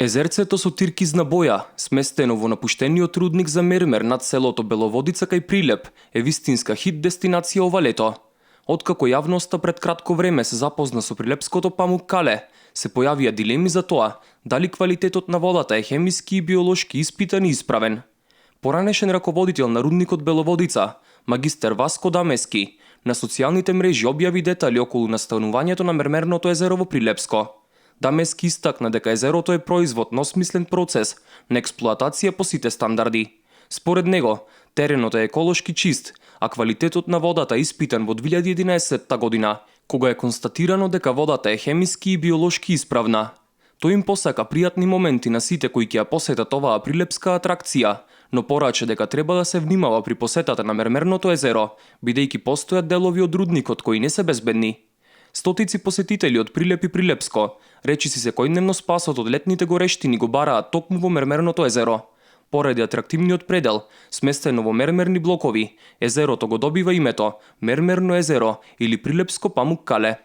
Езерцето со тиркизна боја, сместено во напуштениот рудник за мермер над селото Беловодица кај Прилеп, е вистинска хит дестинација ова лето. Откако јавноста пред кратко време се запозна со прилепското памук-кале, се појавија дилеми за тоа дали квалитетот на водата е хемиски и биолошки испитан и исправен. Поранешен раководител на рудникот Беловодица, магистер Васко Дамески, на социјалните мрежи објави детали околу настанувањето на мермерното езеро во Прилепско. Дамески истакна дека езерото е производ на осмислен процес на експлоатација по сите стандарди. Според него, теренот е еколошки чист, а квалитетот на водата е испитан во 2011 година, кога е констатирано дека водата е хемиски и биолошки исправна. Тој им посака пријатни моменти на сите кои ќе ја посетат оваа прилепска атракција, но пораче дека треба да се внимава при посетата на мермерното езеро, бидејќи постојат делови од рудникот кои не се безбедни. Стотици посетители од Прилеп и Прилепско, речиси секојдневно спасот од летните горештини го бараат токму во мермерното езеро. Поради атрактивниот предел, сместено во мермерни блокови, езерото го добива името Мермерно езеро или Прилепско памук-кале.